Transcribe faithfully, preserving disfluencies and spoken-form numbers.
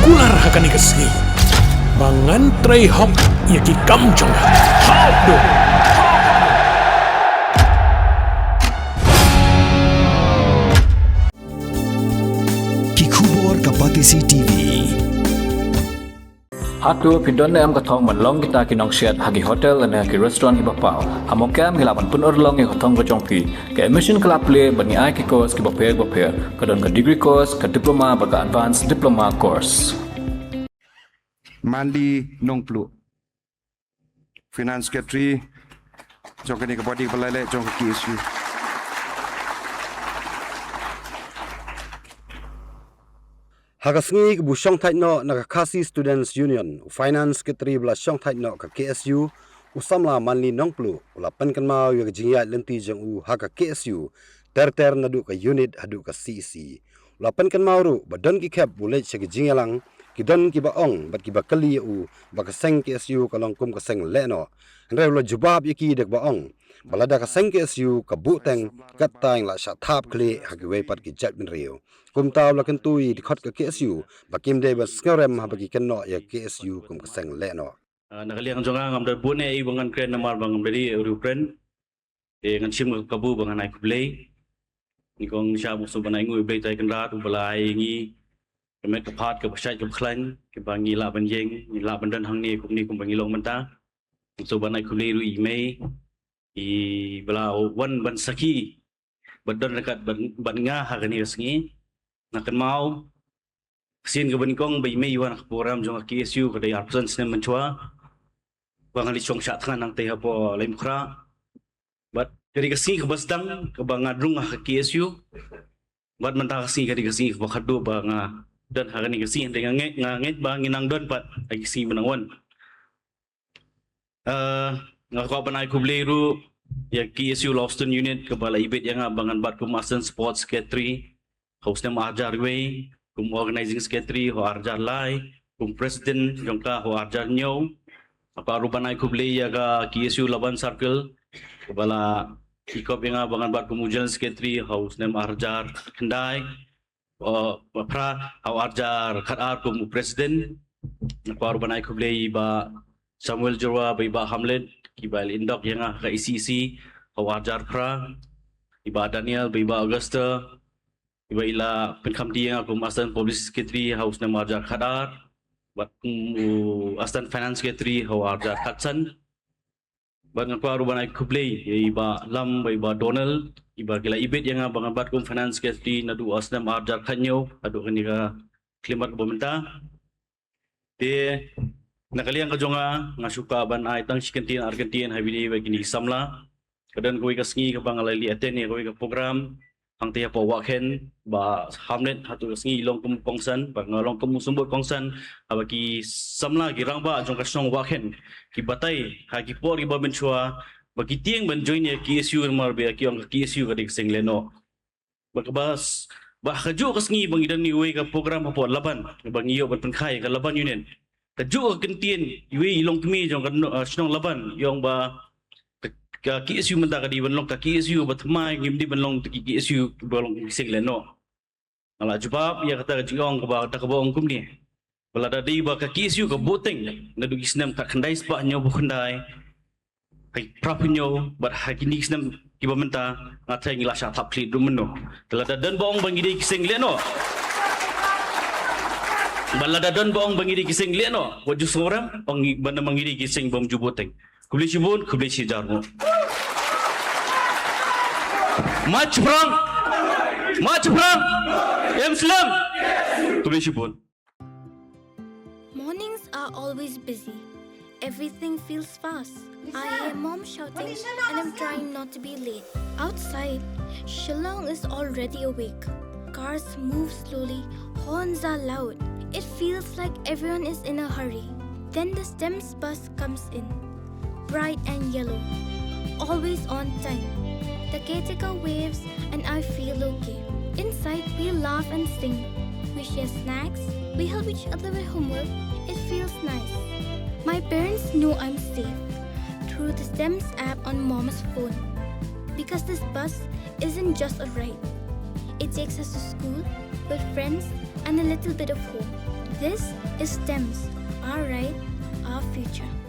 Kular ha kane ka sngi ba ngan trei hok ïa ki kam jong nga. Hok do. Ki khubor ka Batesi T V. Hato phi don ne em ka thong ban long kita ki nongsiat ha ki hotel ne ha ki restaurant kiba paw? Ha Mawkyrwat ngi lah ban pynurlong ïa ka thong ka jong phi. Ka admission ka la plie bad ngi ai ki course kiba pher ba pher. Ka don ka degree course, ka diploma bad ka advanced diploma course. Manli Nongpluh, Finance Secretary jong kane ka body kaba lai leh jong ka K S U. Ha ka sngi kaba u shong thait noh na ka Khasi Students Union, u Finance Secretary ba la shong thait noh ka K S U, u samla Manli Nongpluh, u la pynkynmaw ïa ka jingïaid lynti jong u ha ka K S U, ter ter naduh ka unit haduh ka C E C. U la pynkynmaw ruh ba don ki khep ba u leit sha ka jingïalang, ki don kiba ong bad kiba kylli ïa u ba ka seng K S U ka long kum ka seng lehnoh. Hynrei u la jubab ïa ki da kaba ong ba lada ka seng K S U ka buhteng, katba ngi la shah thap khlieh ha kiwei pat ki jaitbynriew. Kumta u la kyntu ïa ki dkhot ka K S U ba kim dei ban sngewrem haba ki kynnoh ïa ka K S U kum ka seng lehnoh. Ah, na ka liang jong nga ngam don bun ei ba ngan kren namar ba ngam dei u riewkren. Te ngan shim ka kabu ba ngan ai khublei. Nyngkong sha bad sngewbha ban ai nguh ïa U Blei Trai Kynrad uba la ai ïa ngi ka met ka phad kaba shait kaba khlaiñ kaba ngi lah ban ïeng, ngi lah ban don hangne kumne kumba ngi long mynta. Sngewbha ban ai khublei ruh ïa i mei, iba la wan ban sakhi bad don ryngkat bad, bad nga ha kane ka sngi. Nga kynmaw sien kaba nyngkong ba i mei i wan ha ka program jong ka K S U ka dei arphew san snem mynshuwa, ba nga leit shong shah thngan hangtei hapoh Laitumkhrah. Bad ka dei ka sngi kaba sdang kaba nga rung ha ka K S U. Bad mynta ka sngi ka dei ka sngi kaba khatduh ba nga don ha kane ka sngi, hynrei nga ngeit, nga ngeit ba ngin nang don pat ha ki sngi ba nang wan. Ah, nga kwah ban ai khublei ruh ïa ka K S U Laughstone Unit kaba la ibit ïa nga ba ngan bat kum Assistant Sports Secretary ha u snem ar hajar wei, kum Organizing Secretary ha u ar hajar lai, kum President jong ka ha u ar hajar hynñiew. Nga kwah ruh ban ai khublei ïa ka K S U Laban Circle kaba la ikop ïa nga ba ngan bat kum u General Secretary ha u snem ar hajar khyndai, uh, phra, ha u ar hajar khatar kum u President. Nga kwah ruh ban ai khublei ïa i Bah Samuel Jyrwa bad i Bah Hamlet kiba la indok ïa nga ha ka E C E C ha u ar hajar phra, i Bah Daniel bad i Bah Augusta, iba i la pynkhamti ïa nga kum Assistant Publicity Secretary ha u snem ar hajar khatar bad kum u Assistant Finance Secretary ha u ar hajar khatsan. Bad nga kwah ruh ban ai khublei ïa i Bah Lam bad i Bah Donald iba ki la ibit ïa nga ba ngan bat kum Finance Secretary naduh u snem ar hajar khathynñiew haduh kane ka khyllipmat kaba mynta. Te na ka liang ka jong nga, nga shu kwah ban ai tang shi kyntien ar kyntien ha kine ba kine ki samla. Ka don kawei ka sngi kaba nga la leit attend ïa kawei ka program hangtei hapoh Wahkhen, Bah Hamlet, hato ka sngi i long kum u kongsan, bad nga long kum u symbud kongsan. Haba ki samla ki rangbah jong ka shnong Wahkhen ki batai ha ki por kiba mynshuwa ba ki tieng ban join ïa ka K S U namar ba ki ong ka K S U ka dei ka seng lehnoh. Bad kaba s-, bad ha kajuh ka sngi ba ngi don ïa kawei ka program hapoh Laban ba ngi ïoh ban pynkha ïa ka Laban Unit. Kajuh ka kyntien iwei i longkmie jong ka no-, ah, shnong Laban i ong ba ka, ka K S U mynta ka dei ban long ka K S U ba thymmai, ngim dei ban long ka K S U ba long ka seng lehnoh. Nga la jubab ïa kata ka jingong kaba, da kaba ong kumne ba lada dei ba ka K S U ka buhteng naduh ki snem khatkhyndai spah hynñiewphew khyndai ha ki phra phew hynñiew bad ha kine ki snem kiba mynta, nga tharai ngi la shah thap khlieh ruh mynno. Te lada don ba ong ba ngi dei ki seng lehnoh, ba lada don ba ong ba ngi dei ki seng lehnoh, wat ju sngewrem, ong ngi, ba namar ngi dei ki seng bym ju buhteng. Khublei shibun, khublei shihajar nguh. Mach phrang, mach phrang. Em slem. Khublei shibun. Mornings are always busy. Everything feels fast. I hear mom shouting and I'm trying not to be late. Outside, Shillong is already awake. Cars move slowly, horns are loud. It feels like everyone is in a hurry. Then the STEMS bus comes in, bright and yellow, always on time. The caretaker waves and I feel okay. Inside, we laugh and sing. We share snacks. We help each other with homework. It feels nice. My parents know I'm safe through the STEMS app on mom's phone. Because this bus isn't just a ride. It takes us to school, with friends, and a little bit of home. This is STEMS, our right, our future.